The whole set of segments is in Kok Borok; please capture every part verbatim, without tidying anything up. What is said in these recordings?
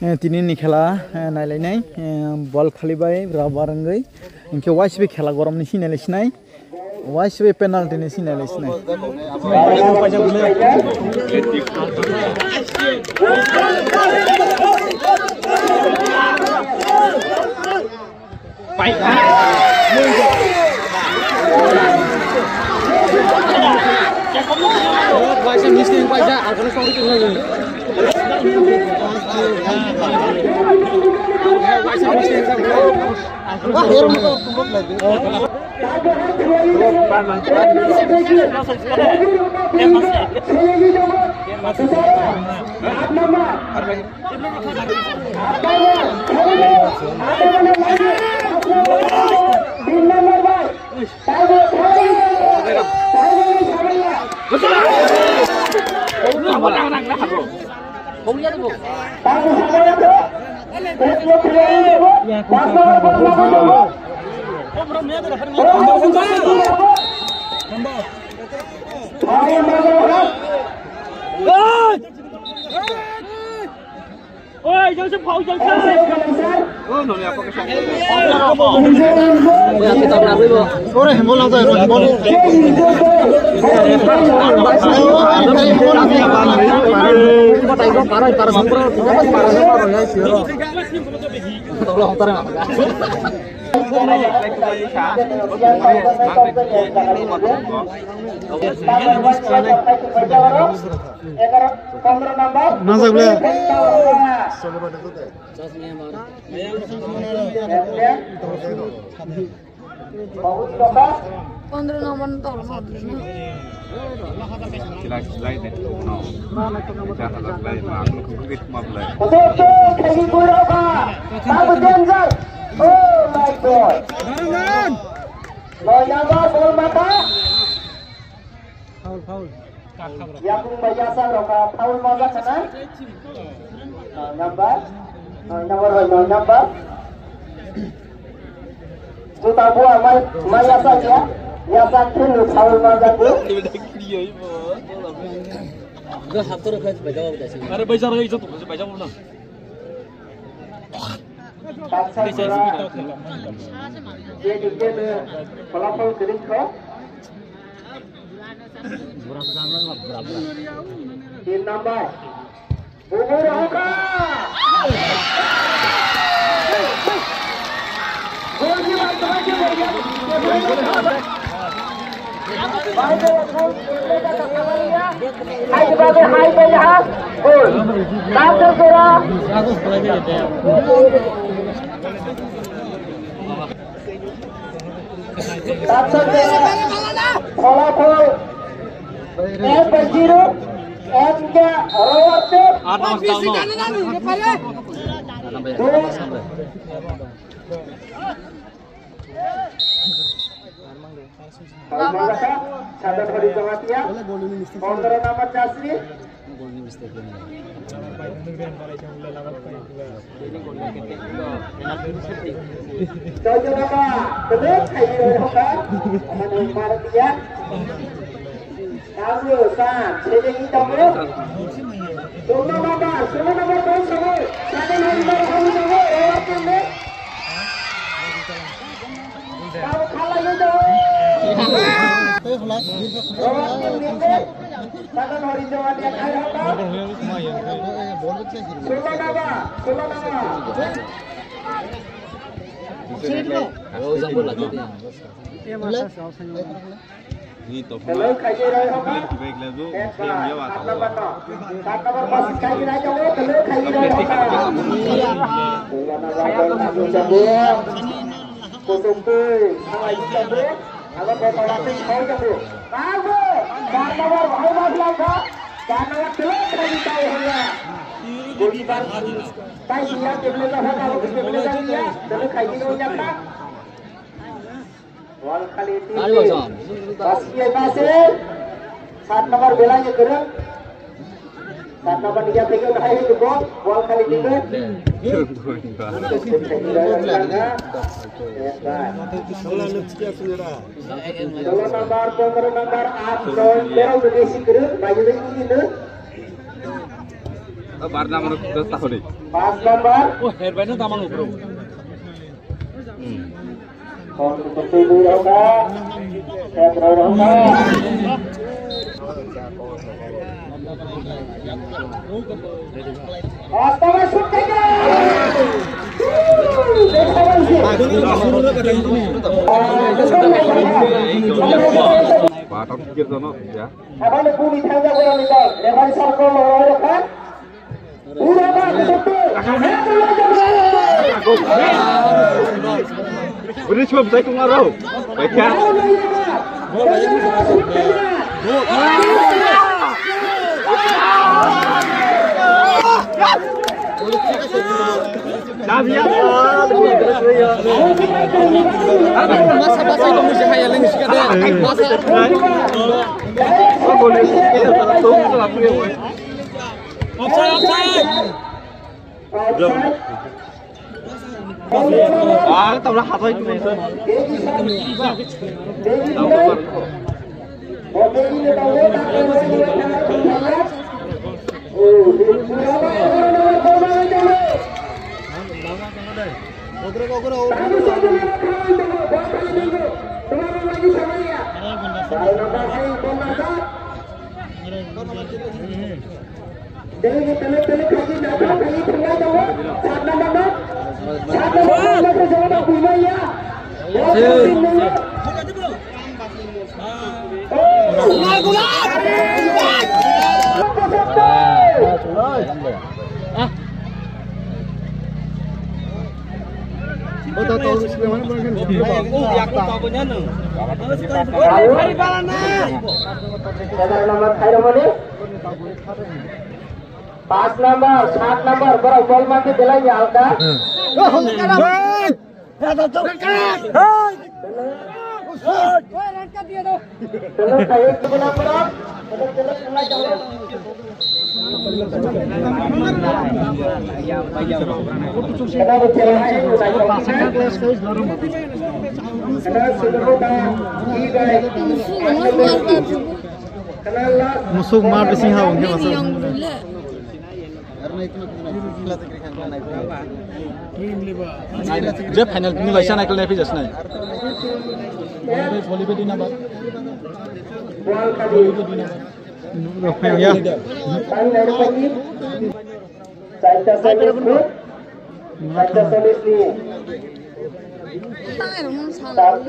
Eh, tini ni khela, eh, nailainai, eh, ball khali bai rubber wngwi. Hinkhe waiswi khela gorom ni sinai lai sinai. Waiswi penalty ni sinai lai sinai. Najak ble. Pondro nombor no tolma. Chilai, chilai de. No. Chilai, chilai, ma, ang kukri ma belai. Oh my God. Noi number, bol mata. Foul, foul. Yakung bai yasak rok kha foul ma jak khana. Noi number. Noi number bai noi number. Juta bua mai, mai yasak ya. Yasak khelu foul ma jak tu. Are bai jar gai jatu bai jar na. Taksa jora. Je dikte folafol kiring kho. Tin number. Bubur Hoka. Gol ki baat to hai ki bhaiya. Hai ki baat hai bhaiya. Gol. Taksa jora. Taksa jora. Folafol ek bai zero, ek ja Royal Team. Aat number down no. Dui. Formation, Sadar Hori Jamatia, pondro number jersey. Jojo Baba, belum khairoi hoka, mana mardia. Kamu sa, sini kita mo. Solo number, solo number, solo. Sadar Hori Jamatia, Royal Team. Ni to phone. Hello, khaijai roi hoka. Ni kibai khlai bu. Ekbar, sat number no. Sat number pas khaijai roi hoka. Hello, khaijai roi hoka. Hello, number dos, number dos. Kutung tui, salai tui. Abo botol tui, khoi tui. Babu, sat number bhai mas langkha. Sat number tele khaijai roi hoka. Goalkeeper, tai sira table ka hoka, abo table ka dia. Tele khaijai roi hoka. Bol khali tini. Basi, basi. Sat number belai je kereng. Sat number dia pegang hai itu bol. Bol khali tini. Solo number, pondro number, aat, noi, tero besi kereng. Baju ini. Bar number kita tahun ini. Pas number. Oh, herbaino tamang bro. Hmm. Kau seperti itu ya, Kak. Saya terlalu Batam pikir sono ya. Abang bumi tangga orang itu, lebar sarko mau orang kan? Beri sebab saya tunggu rau. Baiklah. Offside, offside. Ah, tabla hatai tu. Pas number, sat number, borok bol mati belai ni alka. Musuk mar bising ha wngkhe masa. Je final ni baisa naikol nai phi jasnai. Volleyball dui number. Rok phai ya. Chaita chollish ni. Chaita chollish ni. Tar,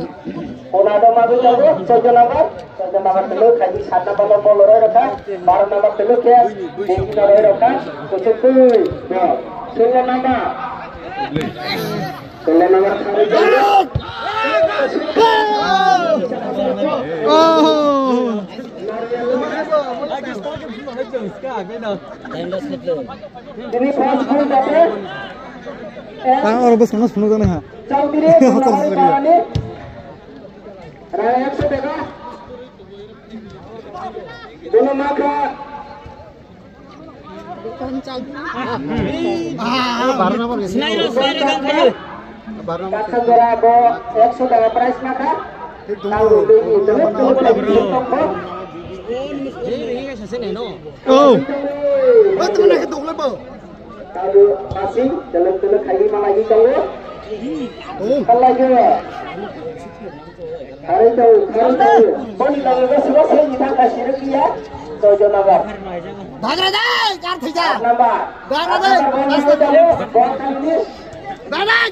pona do magu jago, chaudo number, chaudo number telu, khaji sat number no bol roi rokha, baro number telu khe, bengi no roi rokha, kuchuk twi, no, sullo number. Sullo number kharwi jago. Oh! Tini first goal bate. Tang oro bwskango sunu gana ha. Chowdhury Hotel Sundari. Rang ekso taka. Bono makha. Sinai rok, sinai rok, Katham jora bo ekso taka prize makha. Tang dui ni tele tele tele tele. Oh. Tang dui masing tele tele khai malai tongo. Oh. Malai tongo. Kharwi tong, kharwi tong. Boni loge go subo se ni thang ka siruk ya. Jojo nagar. Bagra dai, kar thija. Number. Bagra dai. Boni loge jabo, bol kali ni. Dai dai.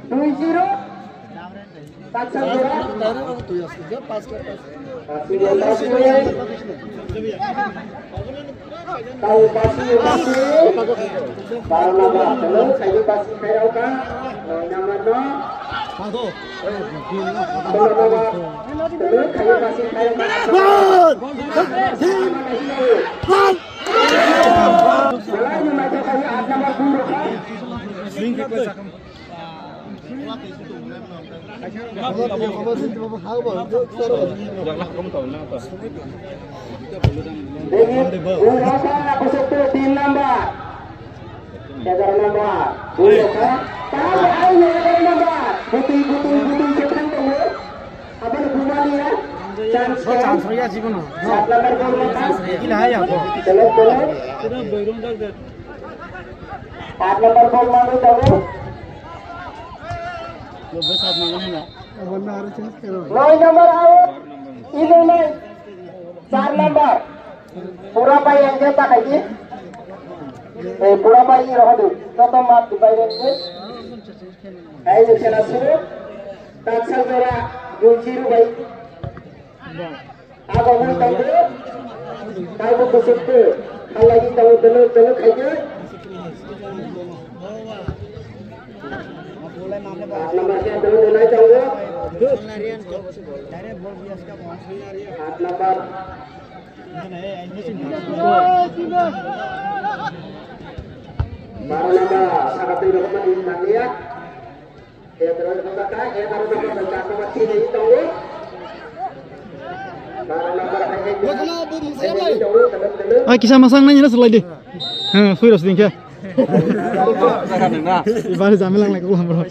Dui zero. Tangsal jora. Asli, asli. Tau basi, basi. Baro number, telo, khaidi basi khairokha. Noi number no. Telo number, telo, khaidi basi khairokha. Malai ni mai khaidi aat number bui rokha. Tin number. Egaroh number. Bui rokha. Tamo ai egaroh number. Butui, butui, butui khe thang tongo. Aboni bumaliya. Chance khe. Chance roya jibono. Saat number ball rokha. Gila hai ako. Telo, telo. Aat number ball manu jago. Noi number out. Ini nai. Char number. Pura pai yang jeta kaji. Eh, pura pai ni rohadu. Toto mat di pai ni. Ai ni khela suru. Tangsal jora. Dui zero bai. Abo wng tongo, taibo kusuk khe, halai di tongo, belok belok khaidi. Aat number khe belok belok tongo. Aat number. Baro number, saka twi rokma di mania. Ai, kisa masang nai, nila selai di. Ha, sui ros dingke. Ibari jami lang lai ko bro.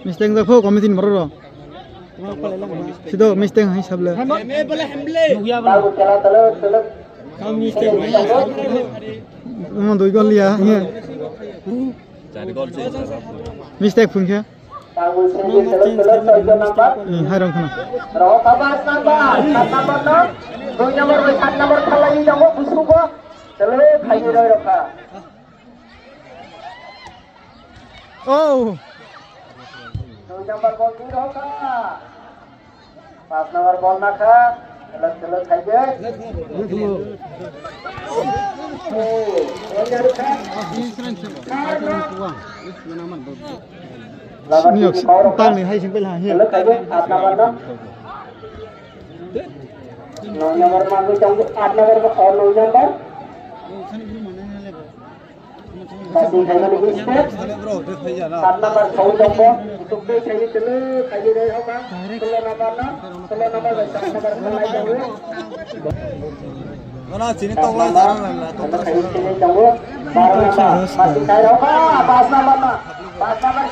Mistake jak pho committee ni borok rok. Sido mistake hai sable. Omo dui gol liya. Mistake phun khe. Hmm, hai rong khna. Roho ka pas number, sat number no. Dui number bai sat number khalai ni tongo, busugo. Tele khaini roi rokha. Oh. Dui number bol di rokha. Pas number bol nakha. Telok telok khaide. Oh, bol di rokha. Sini yok, tang ni hai sing pela hiya. Telok khaide, sat number no. Noi number manwi tongo, aat number bo, oh, noi number. Basi khaimani biscuit. Saat number sawi tongo. Tukde khaini tele, khaini roi hoka. Solo number no, solo number bai saat number khalai tongo. Mana chini tong lai jarang lai la. Saat number khaini tele tongo. Baro number, basi khai rokha, pas number no. Pas number.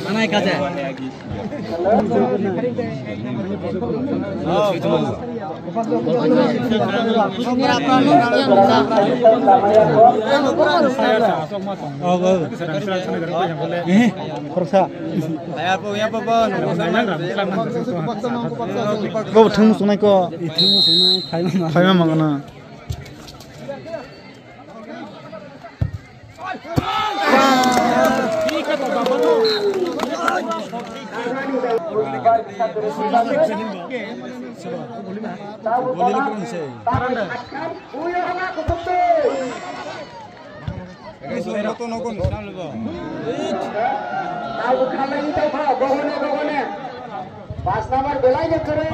Manai kaje. Khoroksa. Bo thwngmung sungnai ko. Thwngmung sungnai, phaima mangana. Pas number belai de kere.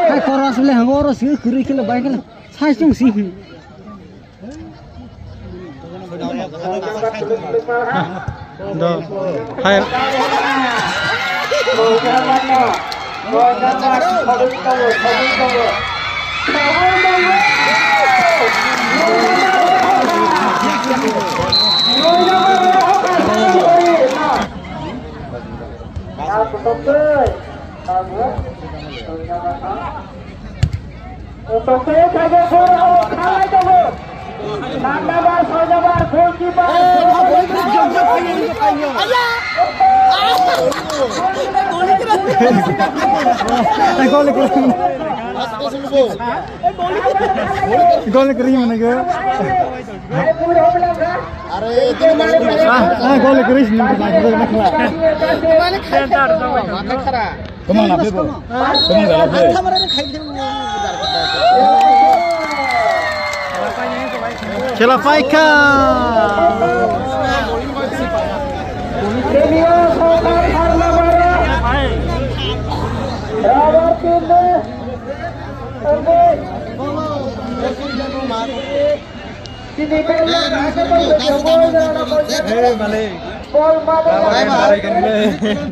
Hey, koras le hango oro sih kiri kilo baik lah. Sai chung si. Do. Hai. Gol kering mana ke? Ah, ah, gol kering sini. Come on, Abdul. Come on, Abdul. Khela paikha. Hey, Malik. Baba, baba, baba.